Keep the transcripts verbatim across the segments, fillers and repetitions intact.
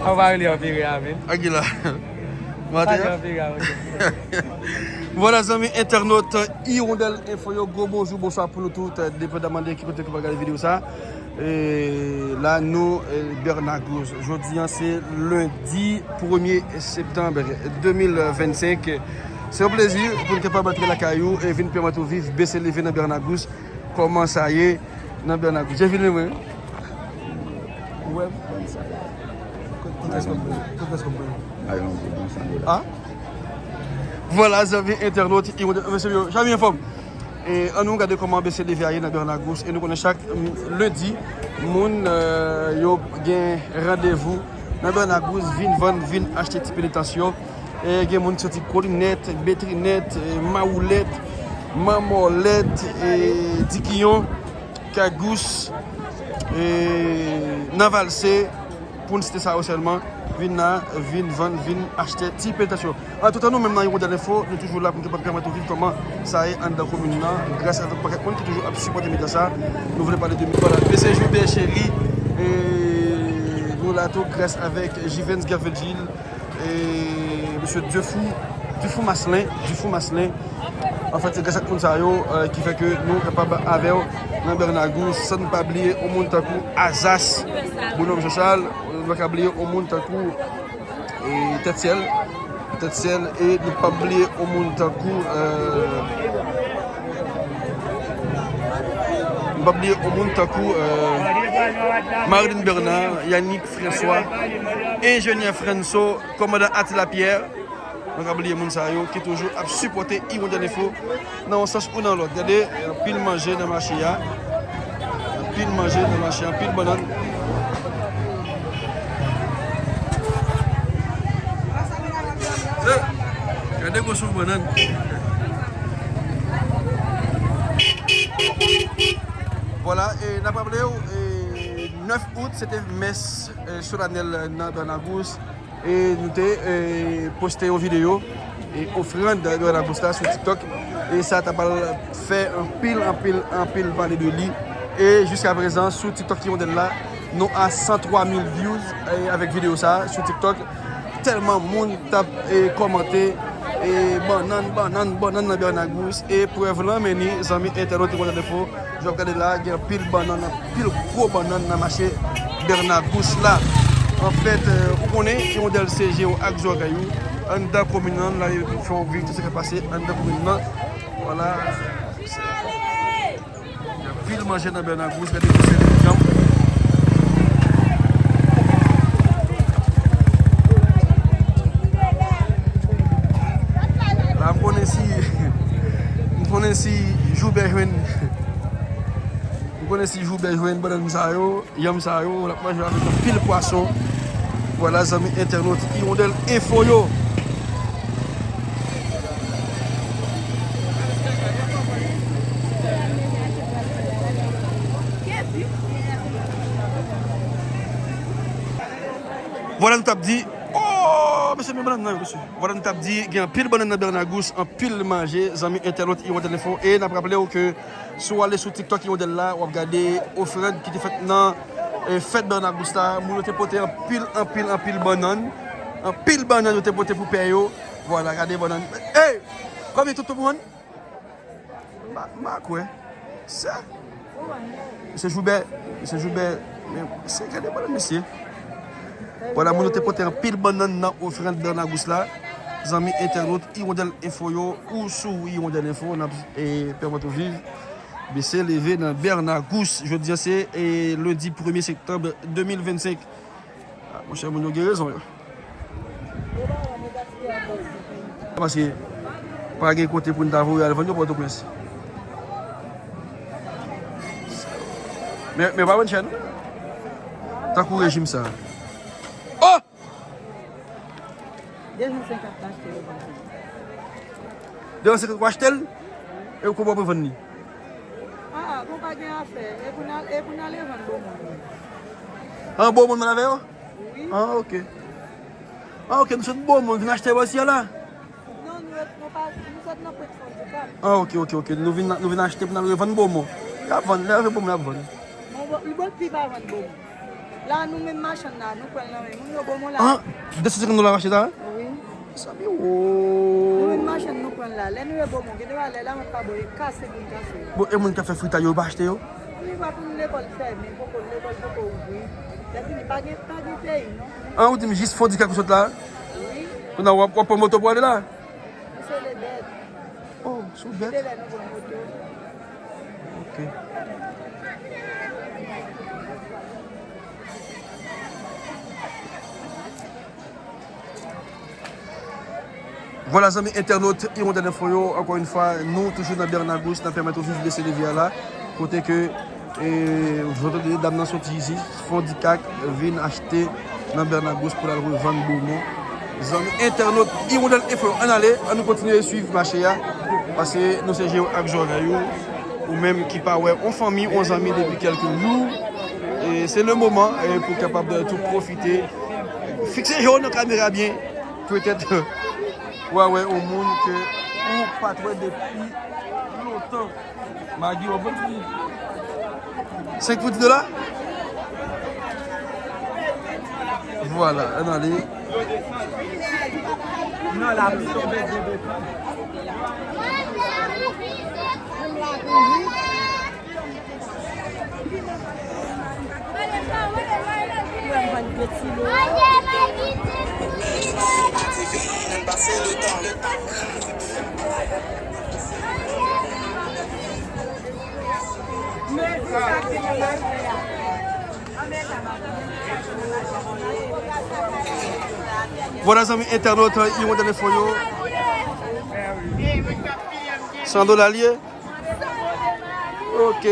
An va rele anpire a, men. Anpire a, men. Vwala, zanmi entènot Hirondelle Info yo, gwo bonjou, bonswa pou nou tout, depandaman de ki kote ke w ap gade videyo sa. E la, nou, e, Bernagous. Jodi a, se lendi premye septanm de mil vennsenk. Se yon plezi pou n kapab antre lakay ou e vin pèmèt ou viv bese leve nan Bernagous. Kòman sa ye nan Bernagous? Jevin, mwen. Ou wè m? Kot, kot èske m pran? Kot èske m pran? Ah? Vwala, zanmi entènot, Hirondelle, mesye yo, Chami anfòm. E ann nou gade kòman bese leve a ye nan Bernagous. E nou konnen chak, mm, lendi, moun, e, yo gen randevou nan Bernagous, vin vann, vin achte ti penitans yo. E gen moun ki soti Kolinèt, Betrinèt, e, Mawoulèt, Manmòlèt, e, Dikiyon, Kagous, e, nan Valse, pou n site sa yo sèlman, vin la, vin vann, vin achte ti penitans yo. Antoutan, nou menm nan Hirondelle Info, nou toujou la pou n kapab pèmèt ou viv kòman sa ye anndan komin nan, gras avèk pakèt moun ki toujou ap sipòte medya sa. Nou vle pale de, vwala, mesye Joubert Chéry, e nou la tou gras avèk Jivens Gervil Gilles, e mesye Diefou, Diefou Maslin, Diefou Maslin. Anfèt, se gras ak moun sa yo, e, ki fè ke nou kapab avè w nan Bernagous, san n pa bliye yon moun tankou Azas, Bonòm Jean Charles, nou pa ka bliye yon moun tankou, e, Tèt Syèl, Tèt Syèl, e nou p ap bliye yon moun tankou, e, nou p ap bliye yon moun tankou, e, Marilyn Bernard, Yannick François, Enjenyè Franso, Kòmandan Attila Pierre. Nou ka bliye moun sa yo ki toujou ap sipòte Hirondelle Info nan yon sans ou nan lòt. Gade, anpil manje nan mache a. Anpil manje nan mache, anpil bannann. Eh, gade gwosè bannann. Vwala, e n ap raple w, e, nèf out, se te mès, e, solanèl nan Bernagous. E nou te, e, poste yon videyo, e, ofrann Bernagous la sou TikTok. E sa ta pral fè anpil, anpil, anpil pale de li. E jiska prezan, sou TikTok Hirondelle la, nou a san twa mil views, e, avèk videyo sa sou TikTok. Tèlman moun t ap, e, kòmante, e, bannann, bannann, bannann nan Bernagous. E prèv lan, men ni, zanmi entènot Hirondelle Info, jan w ap gade la, gen anpil bannann, anpil gwo bannann nan mache Bernagous la. Anfèt, e, ou konnen, Hirondelle se je w ak zòrèy ou. Anndan komin nan, la, yo fè w viv tout sa k ap pase anndan komin nan. Vwala. Gen anpil manje nan Bernagous, gade pou se janm. La, m konnen si, m konnen si Joubert jwenn, m konnen si Joubert jwenn bannann sa yo, yanm sa yo, l ap manje avèk anpil pwason. Vwala, zanmi entènot Hirondelle Info yo. Vwala, nou t ap di, oh, mesye, men bannann nan yo, mesye. Vwala, nou t ap di, gen anpil bannann nan Bernagous, anpil manje, zanmi entènot Hirondelle Info. E n ap raple w ke si w ale sou TikTok Hirondelle la, w ap gade ofrann ki te fèt nan, e, fèt Bernagous la. Moun yo te pote anpil, anpil, anpil bannann. Anpil bannann yo te pote pou pè yo. Vwala, gade bannann. Ey! Konbyen tout pou moun? M pa, m pa kwè. Sa. Mesye Joubert, mesye Joubert, men se gade bannann mesye. Vwala, moun yo te pote anpil bannann nan ofrann Bernagous la. Zanmi entènot Hirondelle Info yo, ou sou Hirondelle Info, n ap, e, pèmèt ou viv bese leve nan Bernagous. Jodi a se, e, lendi premye septanm de mil vennsenk. Ah, monchè, moun yo gen rezon, yo. Paske pa gen kote pou n ta voye al vann yo Pòtoprens. Men, men pa vann chè, non. Tankou rejim sa. Oh! De san senkant m achte yo. De san senkant w achte l? E w konpran pou vann li? Ah, bon, pa gen afè. E pou n al, e pou n ale vann bon moun. An bon moun m al avè yo? Wi. Ah, ok. Ah, ok, nou sot bon moun vin achte bò isi a la. Non, nou Nou pa, nou sot nan Pwent Fondikap. Ah, ok, ok, ok. Nou vin, nou vin achte pou n al revann Bomon. Y ap vann, lè rive Bomon, y ap vann. Bon, bon, li bon pi pa vann Bomon. La, nou menm machann la, nou pran l nan men moun yo Bomon la. Ah, de san senkant dola mache ta? Wi. Sa pi wo. Nou menm machann nou pran l la. Lè nou ye Bomon, gen de lè la, mwen pa bon, e kase pou n kase. Bon, e moun k ap fè fritay yo, yo pa achte yo? Wi, pa pou nou lekòl fèmen, poko, lekòl poko ouvri. Lè fini, pa gen, pa gen peyi, non. Ah, ou di m jis Fondikap ki sot la? Wi. Kounye a w ap, w ap pran moto pou ale la? Misye le bèt. Oh, sou bèt. Gendelè nou pran moto. Ok. Vwala, zanmi entènot Hirondelle Info yo, ankò yon fwa, nou toujou nan Bernagous, nan pèmèt ou viv Lese Leve a la, kote ke, e, vwala, dam nan soti isit, Fondikap vin achte nan Bernagous pou l al revann Bomon. Zanmi entènot Hirondelle Info yo, ann ale, ann nou kontinye swiv mache a, paske nou se je w ak zòrèy ou, ou menm ki pa wè yon fanmi, yon zanmi depi kèlke jou, e se le moman, e, pou kapab tou pwofite. Fikse je w nan kamera byen, petèt w a wè yon moun ke ou pa t wè depi lontan. Magi, w ap vann senk pou dis dola? Vwala, ann ale. Non, lapli tonbe de detan. Vwala, zanmi entènot Hirondelle Info yo. San dola l ye? Ok.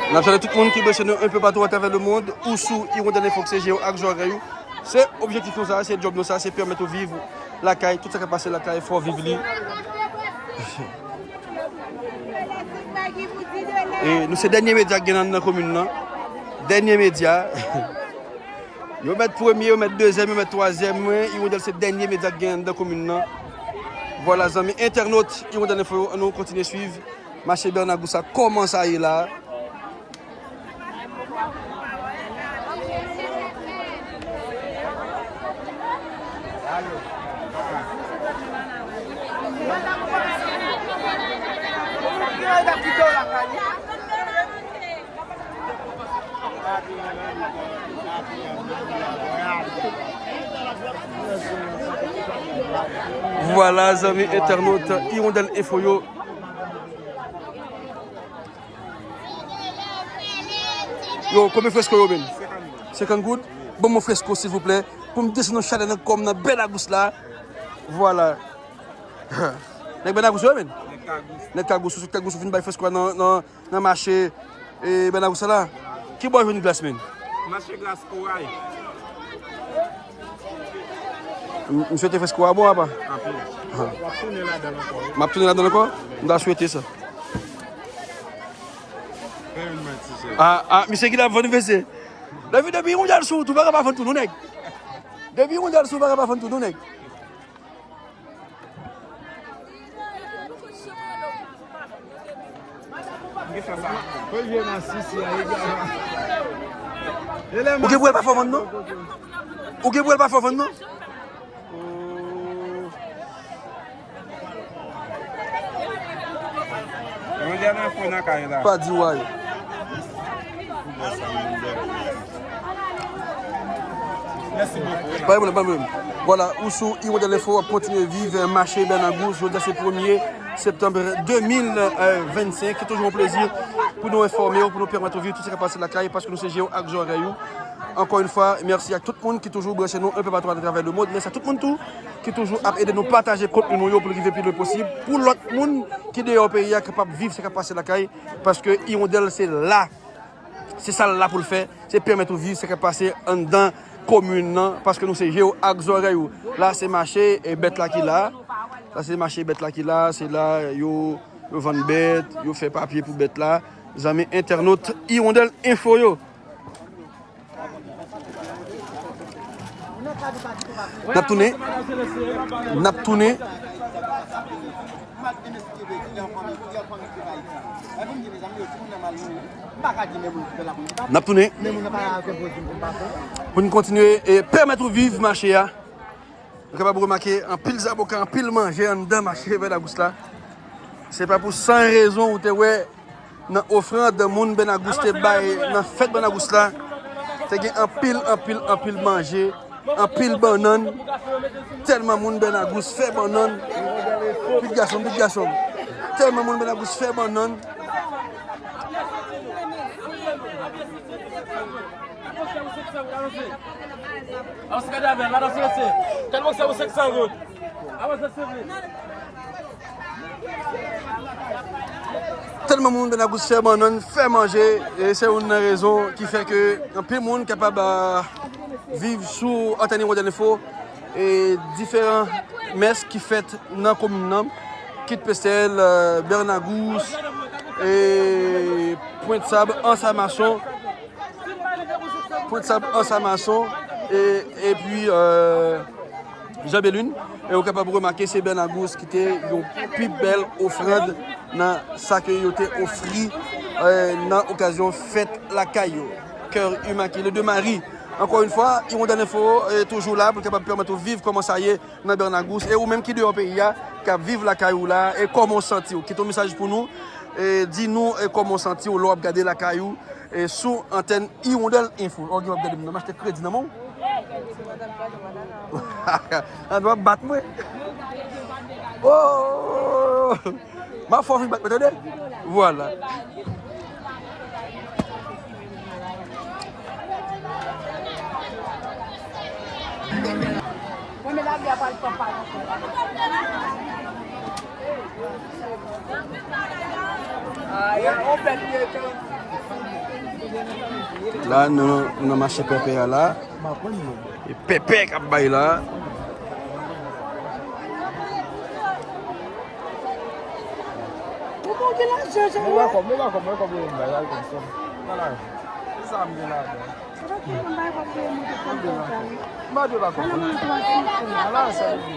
N ap salye tout moun ki branche nou enpe patou atravè lemonn, ou sou Hirondelle Info, se je w ak zòrèy ou. Se objektif nou sa, se djòb nou sa, se pèmèt ou viv lakay, tout sa k ap pase lakay, fò w viv li. E nou se dènye medya k gen nan, nan komin nan. Dènye medya. Yo mèt premye, yo mèt dezyèm, yo mèt twazyèm, men Hirondelle se dènye medya k gen anndan komin nan. Vwala, zanmi entènot Hirondelle Info yo, ann nou kontinye swiv mache Bernagous sa, kòman sa ye la. Vwala, zanmi entènot Hirondelle Info yo. Yo, konbyen fresko yo, menn? Senkant goud. Senkant goud? Ban mwen fresko, silvouplè. Pou m desann yon chalè nan kò m nan Bernagous la. Vwala. Nèg Bernagous yo, menn? Nèg Kagous. Nèg Kagous, sou Kagous, ou fin bay fresko a nan, nan, nan mache, e, Bernagous la. Ki bò w jwenn glas, menn? Mache glas Koray. M, m swete fresko a bon, apa? Anpil. Ha. W ap tounen ladan l ankò, wi. M ap tounen ladan l ankò? M ta swete sa. Fè youn mwen ti cheri. Ah, ah, misye ki la vann vese. Depi, depi yon djal sou, tou pa ka pa vann tou, non, nèg. Depi yon djal sou, pa ka pa vann tou, non, nèg. Ou gen pou wè l pa fò vann, non? Ou gen pou wè l pa fò vann, non? Yon dènye fò nan kay la. Pa di way. Pa gen pwoblèm, pa gen pwoblèm. Vwala, ou sou Hirondelle Info, w ap kontinye viv mache Bernagous, jodi a se premye septanm de mil vennsenk. Se toujou yon plezi pou nou enfòme w, pou nou pèmèt ou viv tout sa k ap pase lakay, paske nou se je w ak zòrèy ou. Ankò yon fwa, mèsi ak tout moun ki toujou branche nou un peu partout à travers le monde. Mèsi a tout moun tou ki toujou ap ede nou pataje kontni nou yo pou l rive pi lwen posib, pou lòt moun ki deyò peyi a kapab viv sa k ap pase lakay, paske Hirondelle se la, se sa l la pou l fè, se pèmèt ou viv sa k ap pase anndan komin nan, paske nou se je w ak zòrèy ou. La se mache e bèt la ki la, la se mache bèt la ki la, se la yo, yo vann bèt, yo fè papye pou bèt la. Zanmi entènot Hirondelle Info yo. N ap tounen. N ap tounen. N ap tounen. Pou n kontinye e pèmèt ou viv mache a. Nou kapab remake anpil zaboka, anpil manje anndan mache Bènagous la. Se pa pou san rezon ou te wè nan ofrann moun Bènagous te bay nan fèt Bènagous la, te gen anpil, anpil, anpil manje, anpil bannann. Tèlman moun Bènagous fè bannann. Pitit gason, pitit gason. Tèlman moun Bènagous fè bannann. Avanse gade avè l, avanse mesye. Kèl boksè pou senk san goud? Avanse silvouplè. Tèlman moun Bènagous fè bannann, fè manje, e se youn nan rezon ki fè ke anpil moun kapab, ah, viv sou antèn Hirondelle Info e diferan mès ki fèt nan komin nan, kit Pestèl, eh, Bènagous, e Pwent Sab, Ansa Mason, Pwent Sab, Ansa Mason, e, epi, eh, Jan Belin, e ou kapab remake se Bènagous ki te yon pi bèl ofrann nan sa ke yo te ofri, eh, nan okazyon fèt lakay yo. Cœur Immaculé de Marie. Ankò yon fwa, Hirondelle Info, eh, toujou la pou l kapab pèmèt ou viv kòman sa ye nan Bènagous. E ou menm ki deyò peyi a, k ap viv lakay ou la, e kòman w santi w? Kite yon mesaj pou nou, e di nou, e kòman w santi w lè w ap gade lakay ou, e sou antèn Hirondelle Info. Ou gen w ap gade m nan, m achte kredi nan men w. An w ap bat mwen. Oh! M ap fè w vin bat mwen, tande? Vwala. La, nou, nou nan mache pèpè a la. E pèpè k ap bay la. Ou bon gen lajan, Jean. Mwen pa kòb, mwen pa kòb, mwen kòb mwen bay, bay kòb sa. Wala. Ki sa m gen ladan? M pa dwe pa kòb. Wala, sa li di.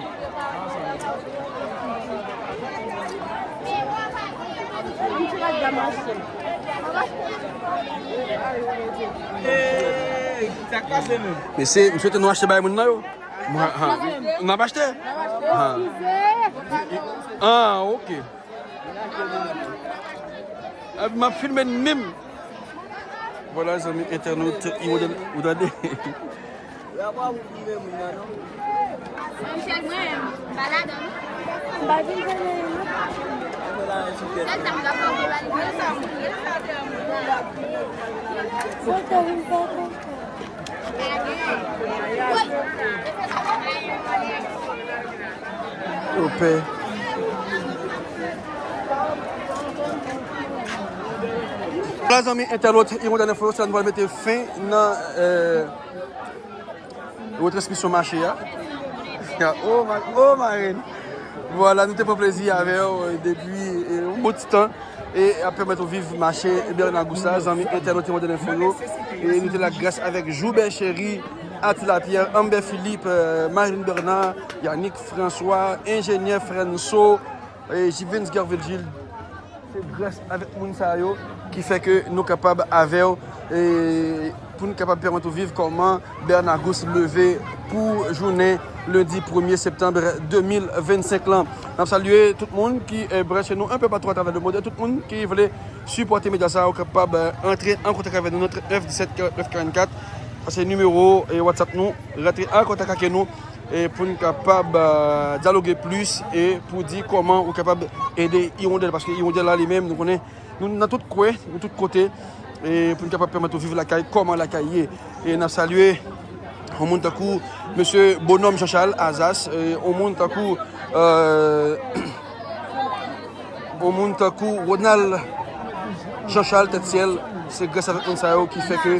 Mesye, m swete nou achte bay moun nan yo. Mwen, ha. N ap achte? Ha. Ah, ok. Ah, m ap filme n menm. Vwala, zanmi entènot, ou tande? Mwen, m pa ladan. M pa vin konnen, non. Mwen te vin fè konsa. Yo pè. Vwala, zanmi entènot, Hirondelle Info, se la nou pral mete fen nan, eh, retransmisyon mache a. Oh, ma, oh, marenn. Vwala, nou te pran plezi avè w, eh, depi, eh, yon bon ti tan. E ap pèmèt ou viv mache Bènagous la, zanmi entènot Hirondelle Info yo. E nou te la gras avèk Joubert Chéry, Attila Pierre, Ambert Philippe, eh, Marilyn Bernard, Yannick François, Enjenyè Franso, eh, Jivens Gerville Gilles. Se gras avèk moun sa yo ki fè ke nou kapab avè w, e pou n kapab pèmèt ou viv kòman Bènagous leve pou jounen lendi premye septanm de mil vennsenk lan. N ap salye tout moun ki, eh, branche nou un peu partout à travers le monde, e tout moun ki vle sipòte medya sa yo kapab, eh, antre an kontak avè nou nan trant nèf disèt karant nèf karannkat. Sa se nimewo, eh, WhatsApp nou. Rantre an kontak ak nou, e pou n kapab, eh, dyaloge plis e pou di kòman ou kapab ede Hirondelle, paske Hirondelle la li menm, nou konnen, nou nan tout kwen, nou tout kote, e pou n kapab pèmèt ou viv lakay kòman lakay ye. E n ap salye yon moun tankou mesye Bonòm Jean Charles Azas, e yon moun tankou, euh, yon moun tankou Ronald Jean Charles Tèt Syèl. Se gras avèk moun sa yo ki fè ke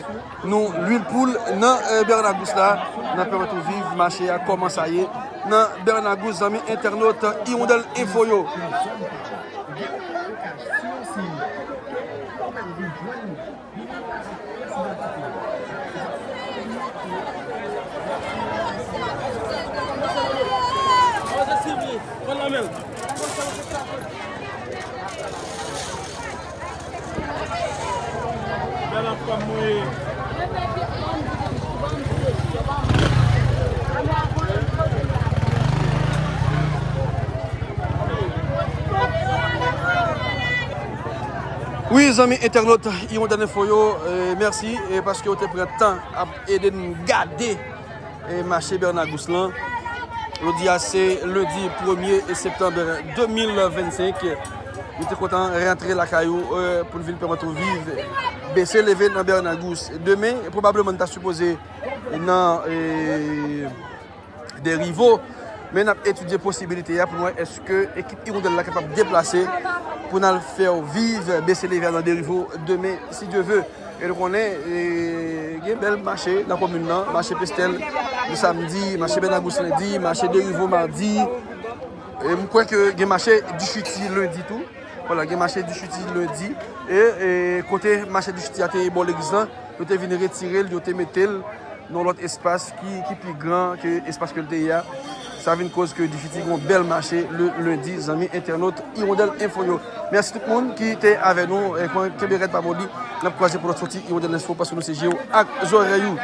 nou lwil poul nan, euh, Bernagous la, n ap pèmèt ou viv mache a kòman sa ye nan Bernagous, zanmi entènot Hirondelle Info yo. Wi, zanmi entènot Hirondelle Info yo, eh, mèsi, eh, paske w te pran tan ap ede n gade, eh, mache Bernagous lan. Jodi a se lendi premye septanm de mil vennsenk. Nou te kontan rantre lakay ou, eh, pou n vin pèmèt ou viv bese leve nan Bernagous. Demen, pwobableman, n ta sipoze nan, eh, Derivo, men n ap etidye posibilite a pou n wè èske ekip Hirondelle la kapab deplase pou n al fè w viv bese leve a nan Derivo demen, si Dye ve. E nou konnen, e, gen bèl mache nan komin nan, mache Pestèl le samdi, mache Bernagous lendi, mache Derivo madi. E m kwè ke gen mache Dichiti lendi tou. Vwala, gen mache Dichiti lendi. E, e kote mache Dichiti a te ye bò legliz lan, yo te vin retire l, yo te mete l nan yon lòt espas ki, ki pi gran ke espas ke l te ye a. Sa vin koz ke Dichiti gen yon bèl mache le lendi, zanmi entènot Hirondelle Info yo. Mèsi tout moun ki te avè nou. E, kenbe rèd, pa moli. N ap kwaze pou lòt soti Hirondelle Info, paske nou se je w ak zòrèy ou.